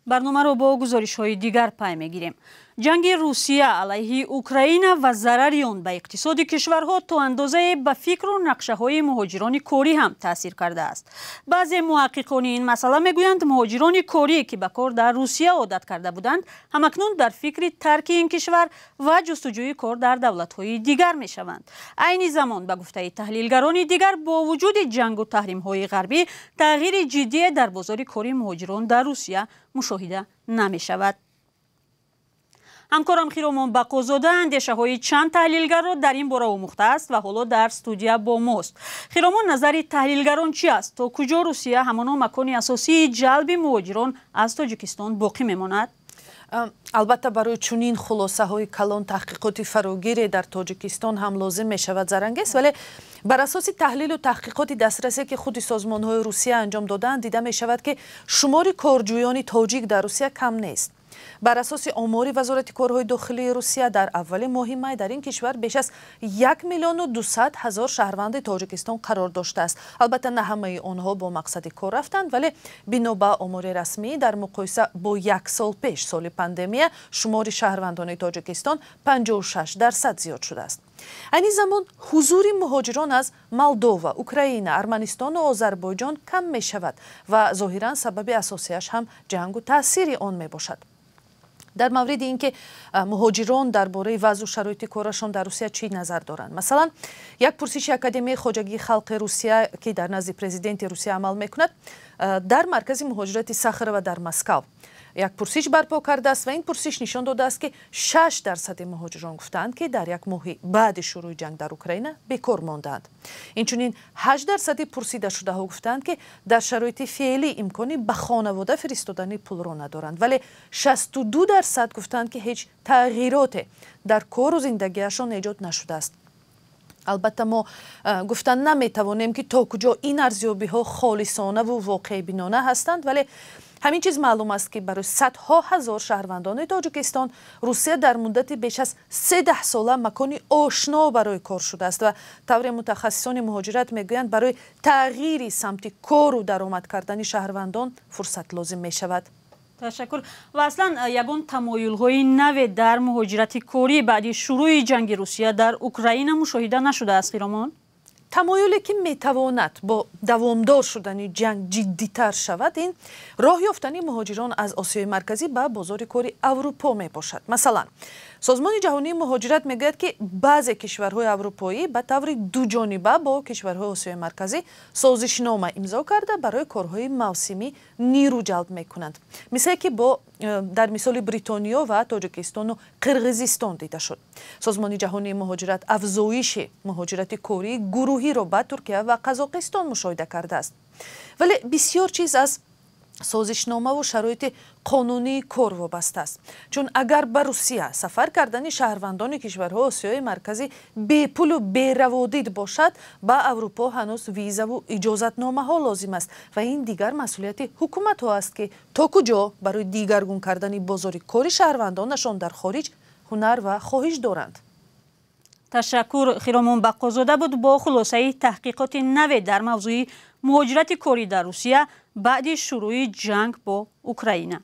Барномаро бо гузоришҳои дигар пай мегирем. Ҷанги Русия алайҳи Украина ва зарари он ба иқтисоди кишварҳо то андозае ба фикру нақшаҳои муҳоҷирони корӣ ҳам таъсир кардааст. Баъзе муҳаққиқони ин масъала мегӯянд, муҳоҷирони корӣ, ки ба кор дар Русия одат карда буданд, ҳамакнун дар фикри тарки ин кишвар ва ҷустуҷӯи кор дар давлатҳои дигар мешаванд. Айни замон, ба гуфтаи таҳлилгарони дигар, бо вуҷуди ҷангу таҳримҳои ғарбӣ, тағйири ҷиддие дар бозори кори муҳоҷирон дар Русия мушоҳида намешавад. Ҳамкорам Хиромон Бақозода андешаҳои чанд таҳлилгарро дар ин бора омӯхтааст ва ҳоло дар студия бо мост. Хиромон, назари таҳлилгарон чи аст? То куҷо Русия ҳамоно макони асосии ҷалби муҳоҷирон аз Тоҷикистон боқӣ мемонад? Албатта, барои чунин хулосаҳои калон таҳқиқоти фарогире дар Тоҷикистон ҳам лозим мешавад, Зарангез. Вале бар асоси таҳлилу таҳқиқоти дастрасе, ки худи созмонҳои Русия анҷом додаанд, дида мешавад, ки шумори корҷӯёни тоҷик дар Русия кам нест. Бар асоси омори Вазорати корҳои дохилии Русия, дар аввали моҳи май дар ин кишвар беш аз 1 200 000 шаҳрванди Тоҷикистон қарор доштааст. Албатта, на ҳамаи онҳо бо мақсади кор рафтанд, вале бино ба омори расмӣ, дар муқоиса бо як сол пеш, соли пандемия, шумори шаҳрвандони Тоҷикистон 56% зиёд шудааст. Айни замон ҳузури муҳоҷирон аз Молдова, Украина, Арманистону Озарбойҷон кам мешавад ва зоҳиран сабаби асосиаш ҳам ҷангу таъсири он мебошад. Дар мавриди ин ки муҳоҷирон дар бораи вазъу шароити корашон дар Русия чӣ назар доранд, масалан, як пурсиши Академияи хоҷагии халқи Русия, ки дар назди президенти Русия амал мекунад, дар маркази муҳоҷирати Сахарова дар Москав як пурсиш барпо кардааст ва ин пурсиш нишон додааст, ки 6 дарсади муҳоҷирон гуфтаанд, ки дар як моҳи баъди шурӯи ҷанг дар Украина бекор мондаанд. Инчунин 8 дарсади пурсидашудаҳо гуфтаанд, ки дар шароити феълӣ имкони ба хонавода фиристодани пулро надоранд, вале 62% гуфтаанд, ки ҳеҷ тағйироте дар кору зиндагиашон эҷод нашудааст. Албатта, мо гуфтан наметавонем, ки то куҷо ин арзёбиҳо холисонаву воқеъбинона ҳастанд, вале ҳамин чиз маълум аст, ки барои садҳо ҳазор шаҳрвандони Тоҷикистон Русия дар муддати беш аз се даҳсола макони ошно барои кор шудааст ва тавре мутахассисони муҳоҷират мегӯянд, барои тағйири самти кору даромад кардани шаҳрвандон фурсат лозим мешавад. Ташаккур. Ва аслан ягон тамоюлҳои наве дар муҳоҷирати корӣ баъди шурӯи ҷанги Русия дар Украина мушоҳида нашудааст, Хиромон? Тамоюле, ки метавонад бо давомдор шудани ҷанг ҷиддитар шавад, ин роҳ ёфтани муҳоҷирон аз Осиёи Марказӣ ба бозори кори Аврупо мебошад. Масалан, Созмони ҷаҳонии муҳоҷират мегӯяд, ки баъзе кишварҳои аврупоӣ ба таври дуҷониба бо кишварҳои Осиёи Марказӣ созишнома имзо карда, барои корҳои мавсимӣ нирӯ ҷалб мекунанд, мисле ки бо дар мисоли Бритониё ва Тоҷикистону Қирғизистон дида шуд. Созмони ҷаҳонии муҳоҷират афзоиши муҳоҷирати кории гурӯҳиро ба Туркия ва Қазоқистон мушоҳида кардааст, вале бисёр чиз аз созишномаву шароити қонунии кор вобаста аст, чун агар ба Русия сафар кардани шаҳрвандони кишварҳои Осиёи Марказӣ бепулу бераводид бошад, ба Аврупо ҳанӯз визаву иҷозатномаҳо лозим аст ва ин дигар масъулияти ҳукуматҳо аст, ки то куҷо барои дигаргун кардани бозори кори шаҳрвандонашон дар хориҷ ҳунар ва хоҳиш доранд. Ташаккур. Хиромон Бақозода буд бо хулосаи таҳқиқоти наве дар мавзӯи муҳоҷирати корӣ дар Русия баъди шурӯи ҷанг бо Украина.